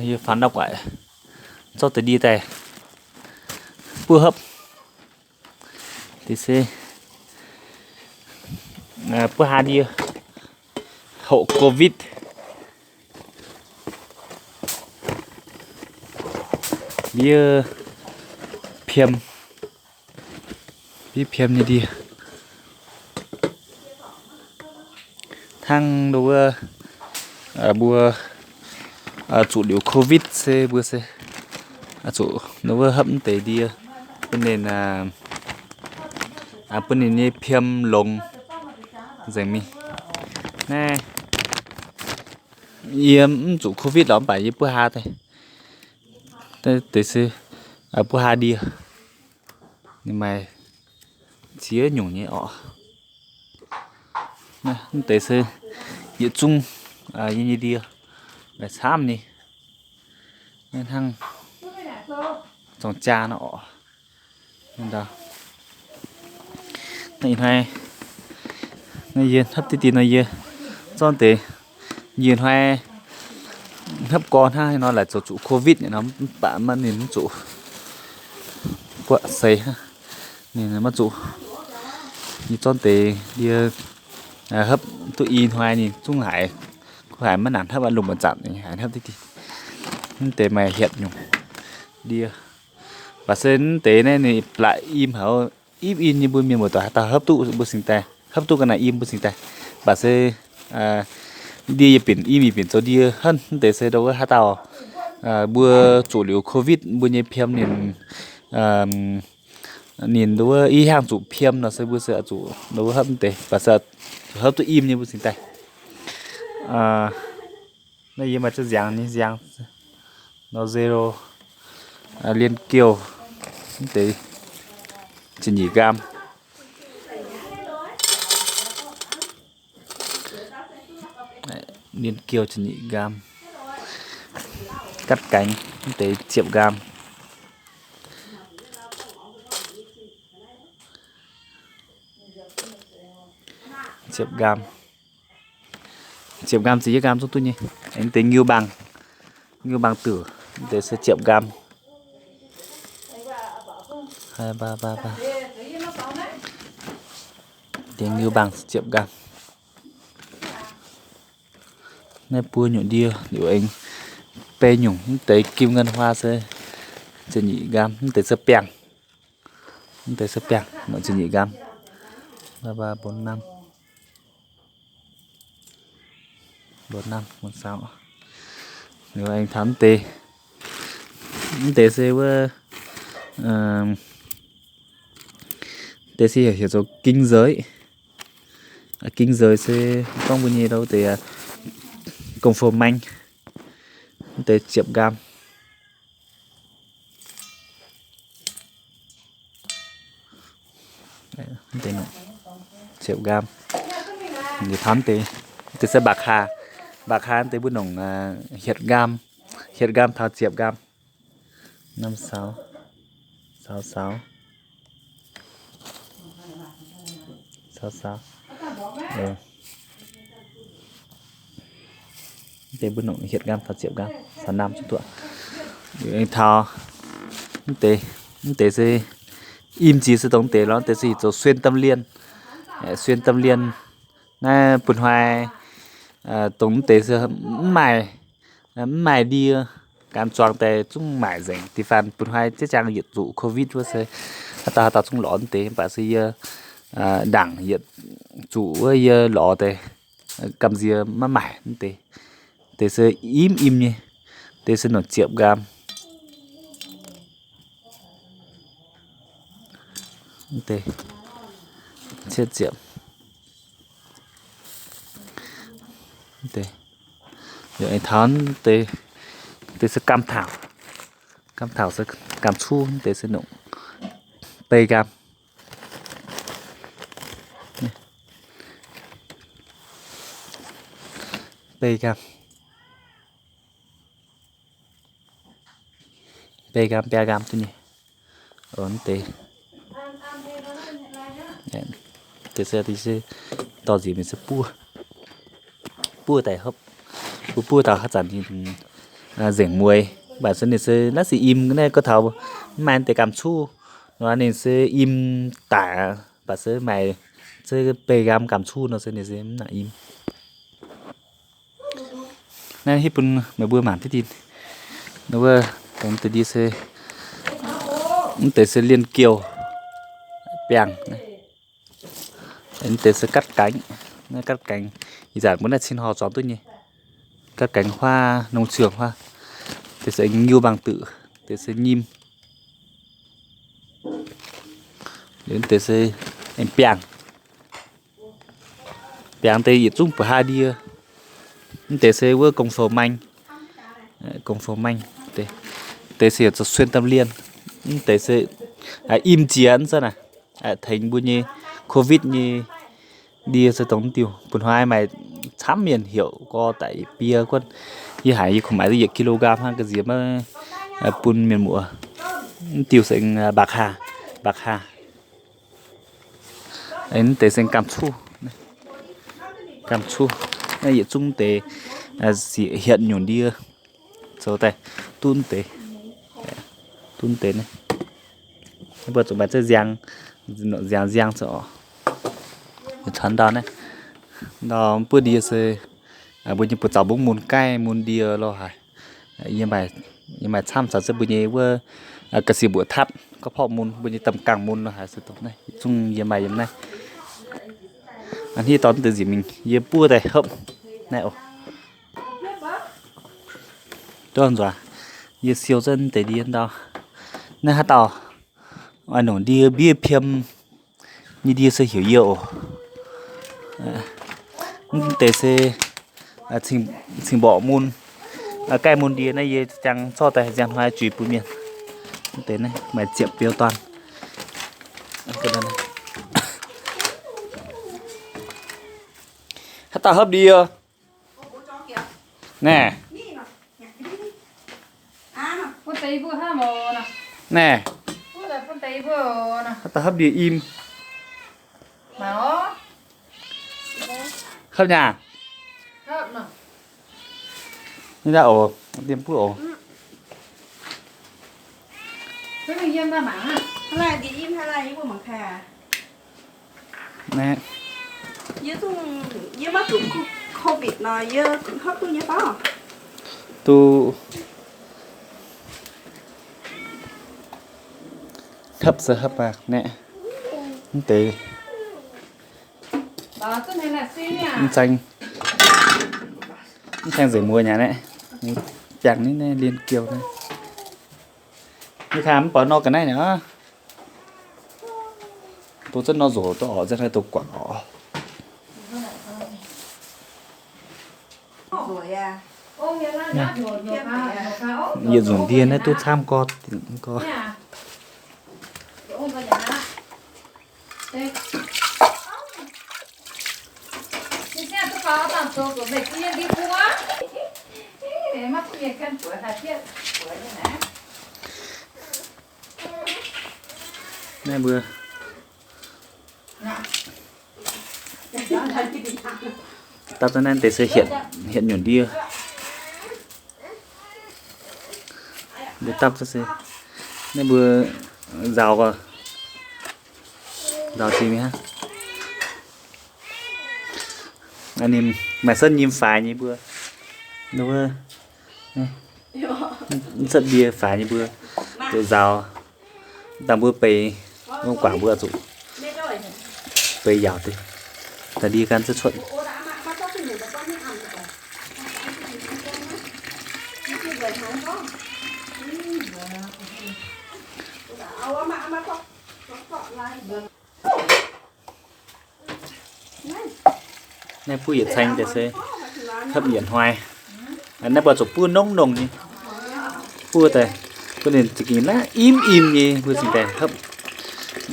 Yie faaux ndau guaaic zorqv deix ndie daaih buov hopv. Deix se buov haa ndie, hopv Covid. Yie piem, yie piem nyei ndie. Hnangv nduov wuov, mbuo zuqc liuz Covid se mbuo se zuqc nduov wuov hopv mv deix ndie bun ninh, bun ninh nyei piem longx nzengc mingh. Naaiv yie mv zuqc Covid lorqc mv baac yie buov haa daaih, deix se buov haa ndie. Ninh maaih ziex nyungc nyei orqc. Mv deix se yietc zungv yie nyei ndie maaih camv nyei. Naaiv hnangv zorng jaa nor orqc. Naaiv ih hnoi, naaiv yie hnapv diqv dien nor yie zorqv deix, yie hnoi hnapv gorx hnangv haaix nor laaic zoux zuqc Covid nor mv baac maiv ninh mv zuqc buatc seix, ninh maiv zuqc. Yie zorqv deix ndie hnapv duqv i hnoi ninh zungv haiz, kuv haiz maiv nangc hnapv aqv, lungh muonz zanc haiz hnapv diqv dien. Mv deix maaih hietc nyungc ndie. Baac se mv deix naaiv ninh blatc im haic, ipv in nyei mbuo mienh muoz-doic haaix dauh hopv duqv mbuo cingx daaih, hopv duqv ga'naaiv im mbuo cingx daaih. Mv baac se ndie yie binc, im yie binc zoux ndie henv. Mv deix se ndo wuov haaix dauh mbuo zuqc liuz Covid mbuo nyei piem ninh, ninh ndo wuov i hnyangx zuqc piem nor se mbuo se zuqc ndo wuov hopv mv deix, baac se hopv duqv im nyei mbuo cingx daaih. Naaiv yie maaih ziex nziang nyei nziang nor zero, liên kiêu, mv deix ziepc nyeic nqaam. Liên kiêu ziepc nyeic nqaam. Cắt cánh, mv deix ziepc nqaam. Ziepc nqaam. Ziepc nqaam ziepc yietv nqaam zungv duqv nyei. Aengx deix ngưu mbaangh, ngưu mbaangh diuc, deix se ziepc nqaam. Deix ngưu mbaangh ziepc nqaam. Naaiv buo nyungc ndie liuz aengx bei nyungc, mv deix kim ngăn hoa se ziepc nyeic nqaam, mv deix se biangh. Mv deix se biangh, nongc ziepc nyeic nqaam. Ba ba bốn năm, bốn năm, bốn sáu. Liuz aengx taux mv deix, mv deix se wuov, deix se heuc zoux kinh giới. Kinh giới se gorngv mbuo nyei ndau deix công phu manh. Mv deix ziepc nqaam. Mv deix nongc ziepc nqaam. Liuz taux mv deix, mv deix se baac kaa. Baac kaa mv deix mbuo nongc hietc nqaam. Hietc nqaam taux ziepc nqaam. Năm sáu, sáu sáu. Sáu sáu. Mv deix mbuo nongc hietc nqaam taux ziepc nqaam, sáu năm zungv duqv. Taux mv deix, mv deix se im ziex se dongh mv deix lorqc, mv deix se heuc zoux xuyên tâm liên. Xuyên tâm liên naaiv bun hnoi dongh mv deix se mv maaih, mv maaih ndie, gan zuangx daaih zungv maaic nzengc. Da'faanh bun hnoi ziex jaang yietc zuqc covid wuov se haaix dauh haaix dauh zungv lorz mv deix, mv baac se yie ndaangc yietc zuqc wuov yie lorz deix, gamh nziex maiv maaic mv deix. Deix se im im nyei, deix se nongc ziepc nqaam. Mv deix cietv ziepc. Mv deix, aengx taux deix, deix se gaam taux, gaam taux se gaam cuv, mv deix se nongc bei nqaam. Bei nqaam. Bei nqaam, biaa nqaam duqv nyei. Mv deix, deix se, deix se dorh nziex mingh se buov, buov daaih hopv, buov, buov taux haaix zanc ninh nzengc mueiz. Mv baac se ninh se naaiv se im naaiv gorngv taux mv maaih deix gamh cuv nor, ninh se im daic, mv baac se maaih se beih nqaam gamh cuv nor se ninh se mv nangc im. Naaiv hitv bun meih mbuo mangc diqv dinh. Wuov dongh deix ndie se, mv deix se liên kiều, biangh. Mv deix se cắt cánh, naaiv cắt cánh, ih zanc mbuo naaiv cin horh zuangx duqv nyei. Cắt cánh hoa, nông trường hoa. Deix se ngiu bằng tự, deix se nyim. Liuz mv deix se aengx biangh. Biangh deix yietc zungv mbuoqc haa ndie. Mv deix se wuov công phổ manh, công phổ manh. Deix se heuc zoux xuyên tâm liên. Mv deix se im jiex zaqv naaic, tengx mbuo nyei covid nyei ndie se dongh mv diuh. Bun hnoi maaih camv mienh heuc gorx daic bie guonv. Yie haiz yie kungx maaiz duqv yietc kilogram hnangv, ga'nziex maiv bun mienh muoz. Mv diuh se bạc hà, bạc hà. Mv deix se gamh cuv, gamh cuv. Naaiv yietc zungv deix hietc nyungc ndie zoux daaih duqv deix, duqv deix naaiv. Mbuo zuqc maaih ziex nziang, nziang nziang zoux oc. Caux ndau naaiv, ndau mv buov ndie se mbuo nyei buoz-zaux mbuo mun gaih mun ndie lo haic. Yie maaih camv caux zengv mbuo nyei wuov ga'sie mbuoqc tatv, gorqv-porv mun, mbuo nyei da'mgaangh mun lo haic se dongh naaiv, zungv yie maaih yiem naaiv. A'hneiv dorh deix nziex mingh yie buov daaih hopv naaiv oc. Duqv nzuonx, yie siou zengv deix ndie ndau. Naaiv haaix dauh oix nongc ndie mbiev piem nyei ndie se heuc yie oc. Mv deix se cing-mborqc mun, gaih mun ndie naaiv yie jangx zorqv daaih nziang hnoi juix bun mienh. Mv deix naaiv maaih ziepc biou dorn. Haaix dauh hopv ndie? Naaiv. Naaiv. Haaix dauh hopv ndie im? Hopv nyei aac? Ninh daaih oc, dien buov oc. Naaiv. Yie maiv zuqc covid nor, yie hopv duqv nyei fai? Duqv. Hopv se hopv aqv naaiv. Mv deix. Mv zaeng, mv zaeng nzengc mueiz nyei naaiv. Jangx ninh naaiv liên kiều naaiv. Mv kaaix mv baac nor ga'naaiv naaic. Doz zengv nor nzoc duqv oc, zengv naaiv doz guangc oc. Yietc nzunc ndie naaiv duqv camv gorx gorx. Naaiv mbuo dapv za'naaiv deix se hietc, hietc nyunc ndie. Mbuo dapv se, naaiv mbuo nzaaux, nzaaux jiex mingh hnangv. Ninh maaih senv nyim faix nyei mbuo, mv cuotv ndie faix nyei mbuo, zuqc nzaaux. Dangh mbuo beiz, wuov guangc mbuo zuqc beiz yaauc deix, daaih ndie gan za'gengh cuotv. Naaiv buov yietc caeng deix se hopv yietc hnoi. Naaiv buatc zuqc buov nongv nongh nyei. Buov daaih, buov ninh za'gengh naaiv im im nyei, mbuo cingx daaih hopv.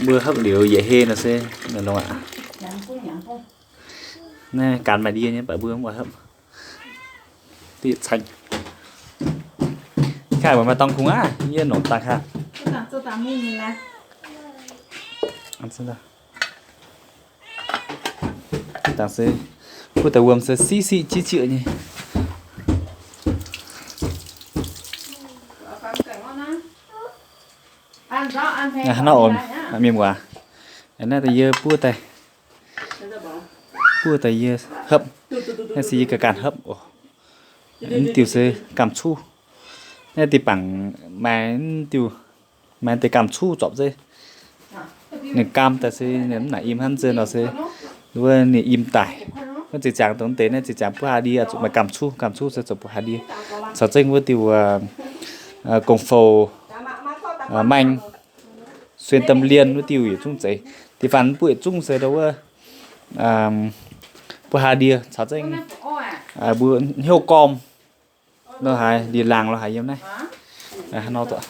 Mbuo hopv liuz yietc hei nor se longx aqv. Naaiv ganh maaih ndie nyei, mv baac mbuo mv oix hopv. Yietc caeng. Kaaih mbuo maaih dorngx kungx aqv, yie nongc dangh kaaih. Dangh se, kuv daaih wuom se siqv siqv jieqv jieqv nyei. Hnangv nor oc, mienh muoz. Naaiv deix yie buov daaih, buov daaih yie hopv. Naaiv se yie ganh ganh hopv oc. Mv diuh se gaam cuv. Naaiv deix bangc maaih mv diuh, maaih deix gaam cuv zorpc zeiv. Ninh gaam daaih se ninh mv naaic im hnangv, zeiz nor se wuov ninh im daic. Wuov ziex ziangx dongh deix naaiv ziex ziangx buov haaix ndie zuqc maaih gaam cuv, gaam cuv se zuqc buov haaix ndie. Caux zengv wuov diuh gong-fou, maeng, xuyên tâm liên wuov diuh yietc zungv zeiz. Da'faanh mv buov yietc zungv se ndau wuov buov haaix ndie caux zengv mbuo hnyouv gorm lo haaix, ndie-laangc lo haaix yiem naaiv. Hnangv nor zoc.